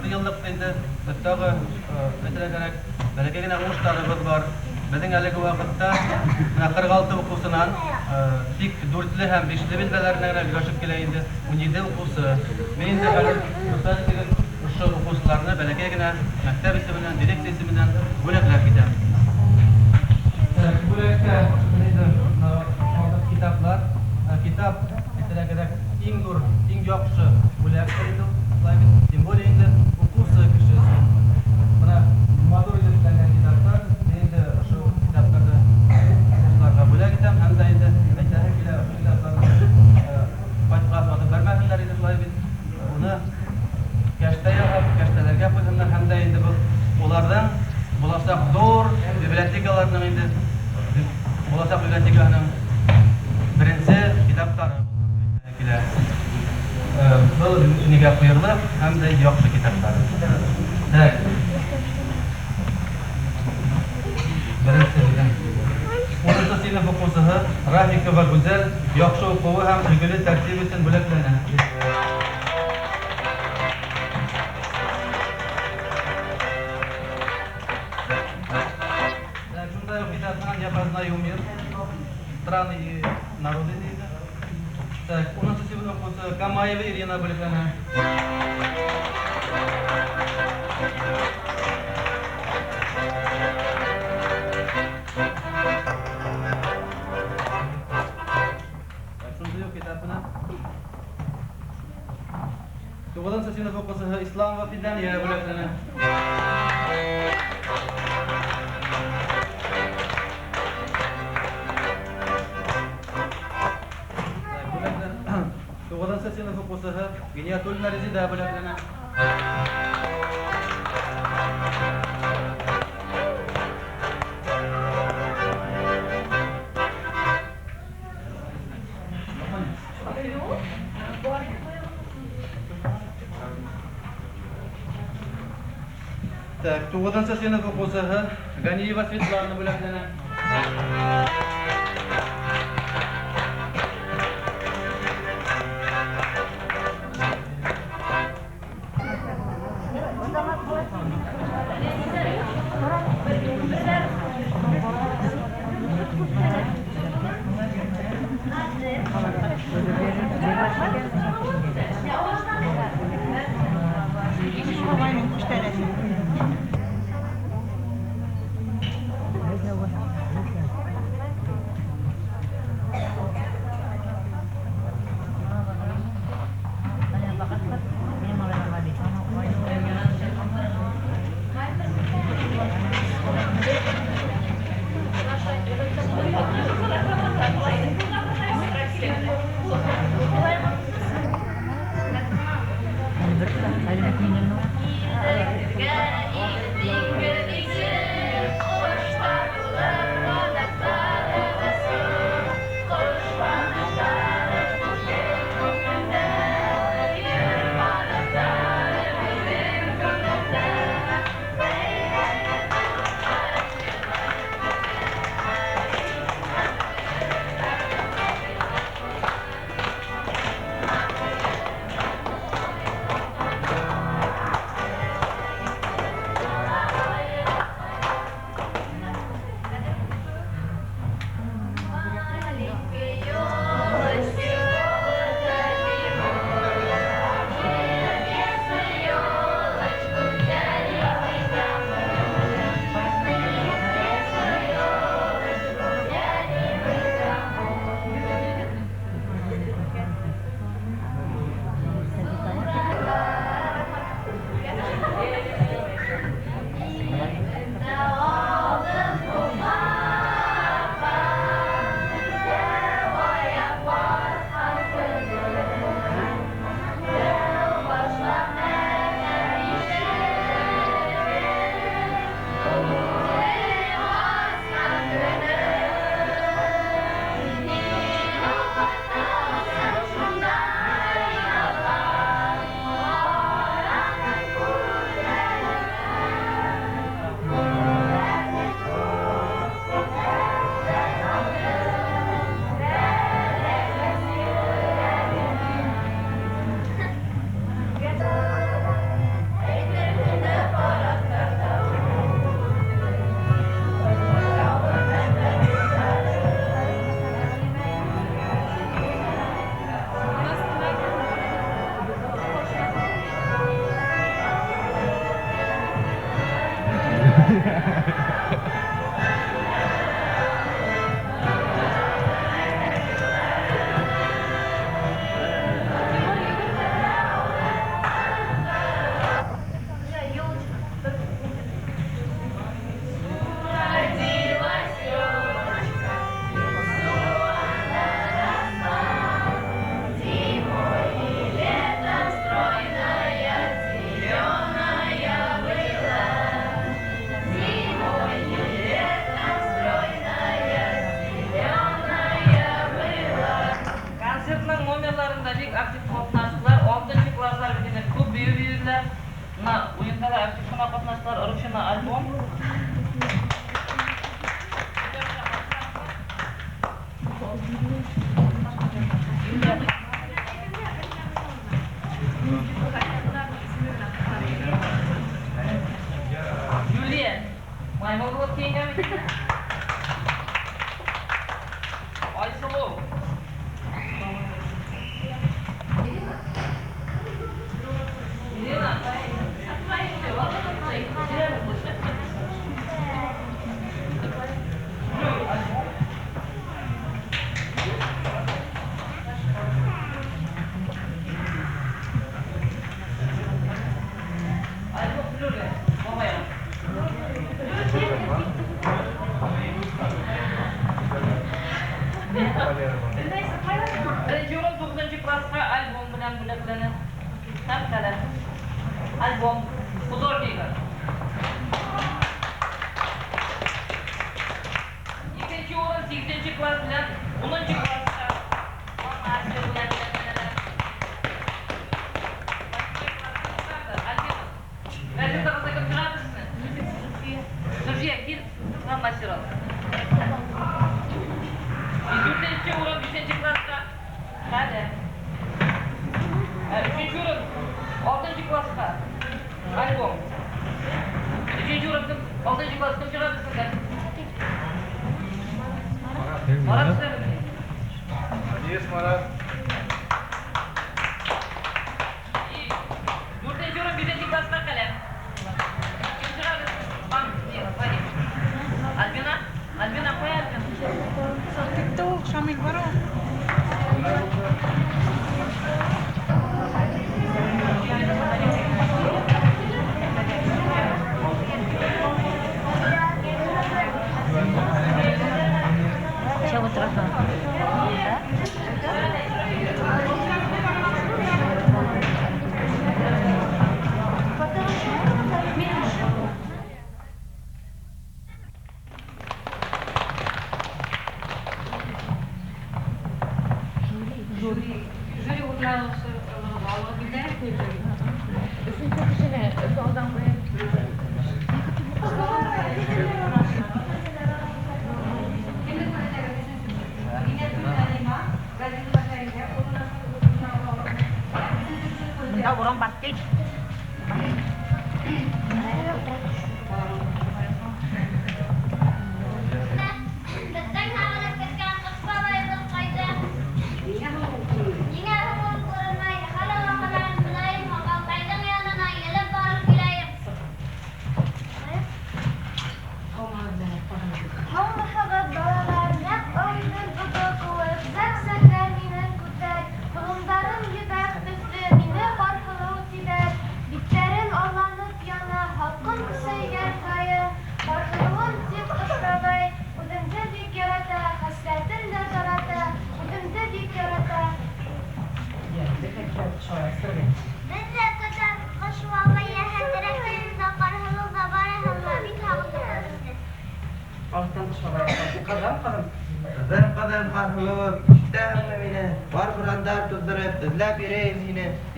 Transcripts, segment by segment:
Ярты еллыҡ инде беҙ тағы әйтергә кәрәк, бәләкәй генә уңыштарыбыҙ бар. Беҙҙең әлеге ваҡытта менә 46 уҡыусынан тик дүртле һәм бишле билдәләренә генә өлгәшеп килә инде 17 уҡыусы. Мин инде хәҙер рөхсәт итегеҙ, ошо уҡыусыларны бәләкәй генә мәктәп исеменән, дирекция исеменән бүләкләп китәм. Бүләккә мин инде алдыҡ китаплар. Китап, әйтергә кәрәк, иң ҙур, иң яҡшы бүләктер инде ул, шулай бит? Тем более инде уҡыусы кеше өсөн. Бына матур итеп эшләнгән китаптар, мин инде ошо китаптарҙы уҡыусыларға бүләк итәм һәм дә инде әйтәһем килә, ошо китаптарҙы ҡайтҡас атып бәрмәһендәр инде, шулай бит? Уны кәштә яһап, кәштәләргә ҡуйһындар һәм дә инде был уларҙың буласаҡ ҙур библиотекаларының инде буласаҡ библиотекаһының беренсе китаптары килә. Был нигә ҡуйырлыҡ һәм дә яҡшы китаптар. Так. Беренсе беҙҙең 10-нсы сыйныф уҡыусыһы Рафикова Гүзәл яҡшы уҡыуы һәм өлгөлө тәртип өсөн бүләкләнә. Так, шундай уҡ китап менән «Я познаю мир, страны и народы» тине. Так, 10-нсы сыйныф уҡыусы Камаева Ирина бүләкләнә. Так, шундай уҡ китап менән 9-нсы сыйныф уҡыусыһы Исламова Фидания бүләкләнә. Так, бүләклән 9-нсы сыйныф уҡыусыһы Гиниятуллина Резида бүләкләнә. Так, 9-нсы сыйныф уҡыусыһы Ганиева Светлана бүләкләнә.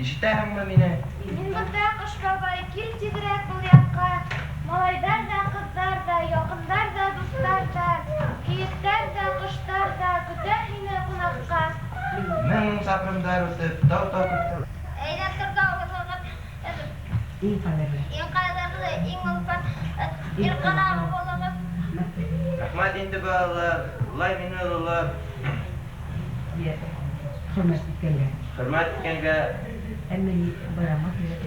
Ишетәһеңме мине? Мин бында, Ҡыш бабай, кил тиҙерәк был яҡҡа. Малайҙар ҙа, ҡыҙҙар ҙа, яҡындар ҙа, дуҫтар ҙа, кейектәр ҙә, ҡоштар ҙа көтә һине ҡунаҡҡа. Мең саҡрымдар үтеп, тау-тау күптәр. Әйҙә торҙо булығыҙ. Иң ҡәҙерле. Иң ҡәҙерле, иң олпат ир ҡунағы булығыҙ. Рәхмәт инде, балалар, улай мине ололап. Хөрмәт иткәнгә. Хөрмәт иткәнгә. Әммә байрамға килгән.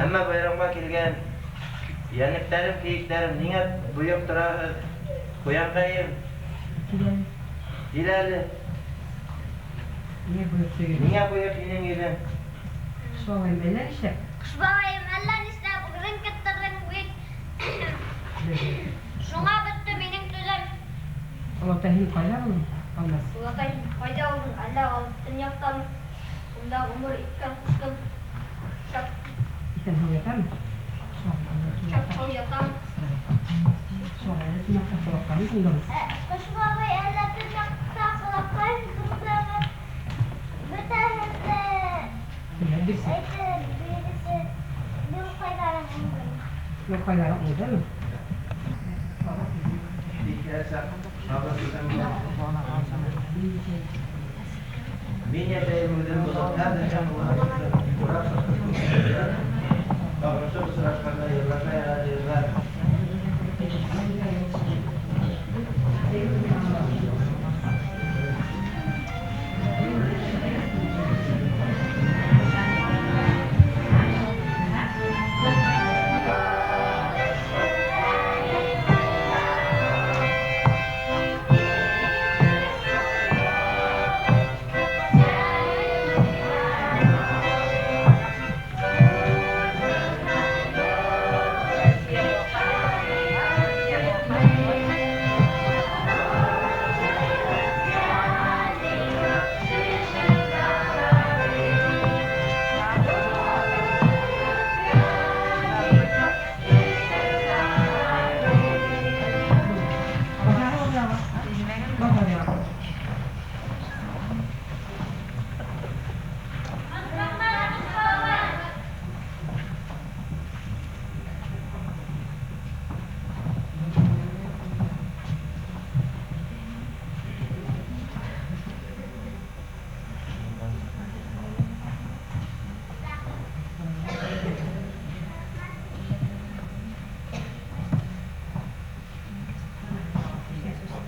Әммә байрамға килгән. Йәнлектәрем, кейектәрем, ниңә бойоҡ тораһығыҙ? Ҡуянҡайым, кил әле. Ниңә бойоҡ түгел? Ниңә бойоҡ һинең йөҙөң? Ҡыш бабайым, әллә нишләп? Ҡыш бабайым, әллә нишләп үҙең көттөрҙөң бит. Шуңа бөттө минең түҙем. Олатай, һин ҡайҙа булдың? Алмас. Олатай, һин ҡайҙа булдың? Әллә алыҫ төньяҡтан унда ғүмер иткән ҡошҡон шап Иҫән-һау ятамы? Шап-һау ятам. Төньяҡта ҡолаҡтарын тыңлағыҙ. Ҡыш бабай, әллә төньяҡта ҡолаҡтарын тыңлағыҙ. Бөтәһен дә Һөйләп бирсен. әйтеп бирсен. Юлҡайҙарың уңдымы? Юлҡайҙарың уңдымы? Мин йәшәйем үҙем боҙоп, һәр нәмә урап сыҡты. Бағынышып осрашҡанда йырлашайыҡ әле йырлар.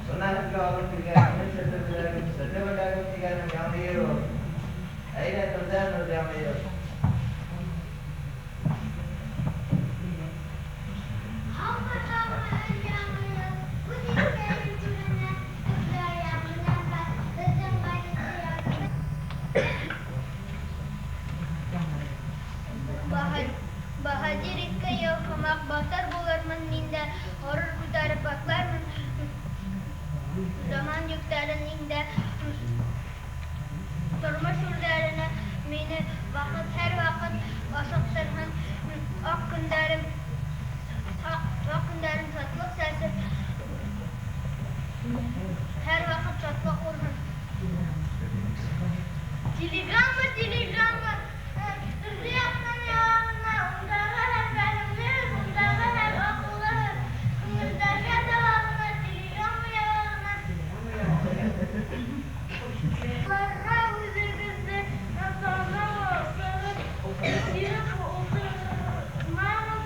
Бына һеҙгә алып килгән сәте бүләгем, сәте бүләгем тигәнем яңы йыл ул. Әйҙә, түрҙән үҙ яңы йыл. Һаумы, һаумы, өр-яңы йыл. Үҙ иткәнең түренә, төрлө яңы нәмә, беҙҙең ғаиләне яҙҙы. Баһадир иткән яу һымаҡ батыр булырмын мин дә, ғорур күтәреп атлармын заман йөктәрен иңдә. Тормош үрҙәренә мине ваҡыт һәр ваҡыт ашыҡтырһын, аҡ көндәрем, аҡ, аҡ көндәрем шатлыҡ сәсеп, һәр ваҡыт шатлыҡ урһын. Телеграмма, телеграмма, төрлө яҡтан яуағына, ундағы һәр фәһемле, ундағы һәр аҡыллы, күңелдәргә дауағына, телеграмма яуағына. Уларға үҙегеҙҙе насарлап сығып, йөрөп ултырмағыҙ.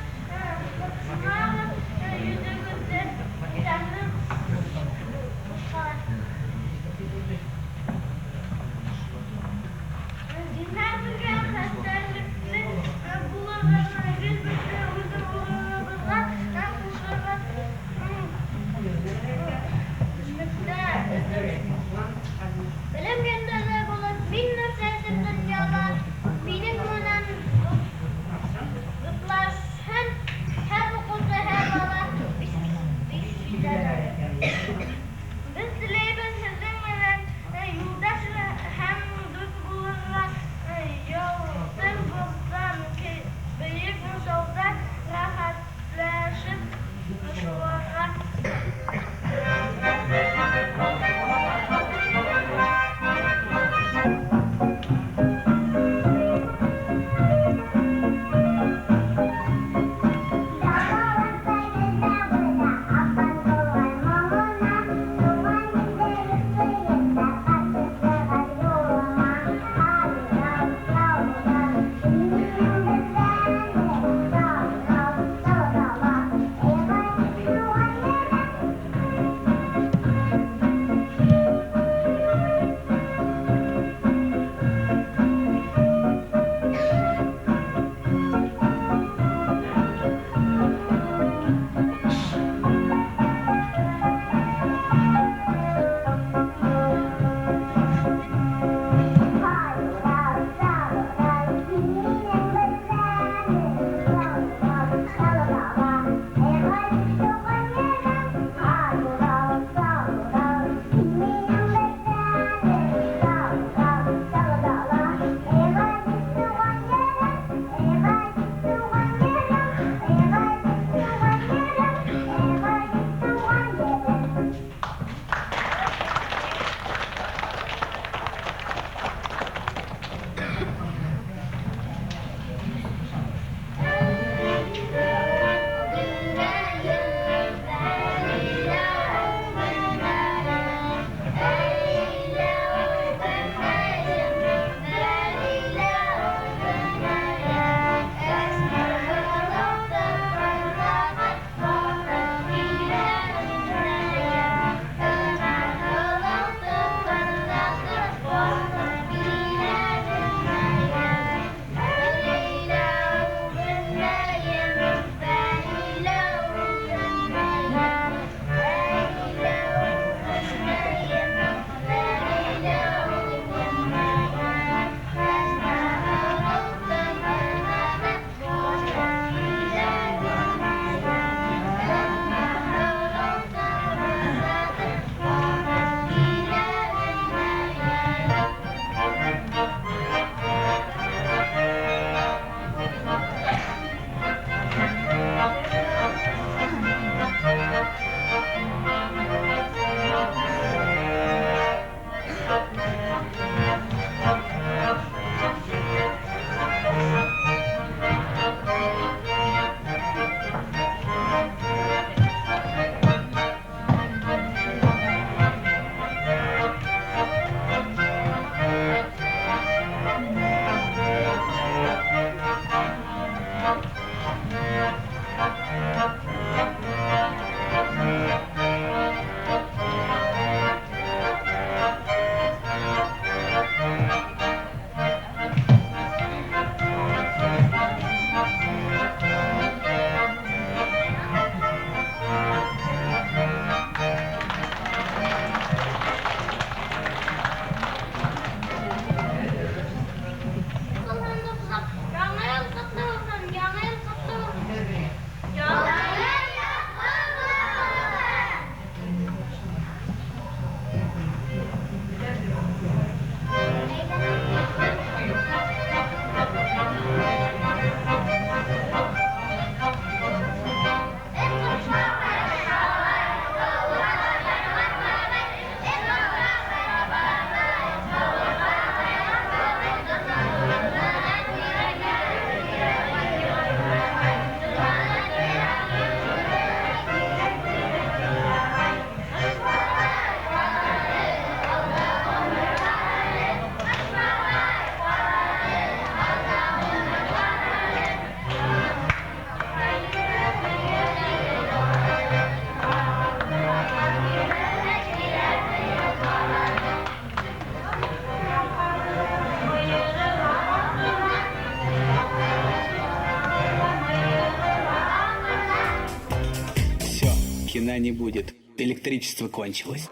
Кино не будет. Электричество кончилось.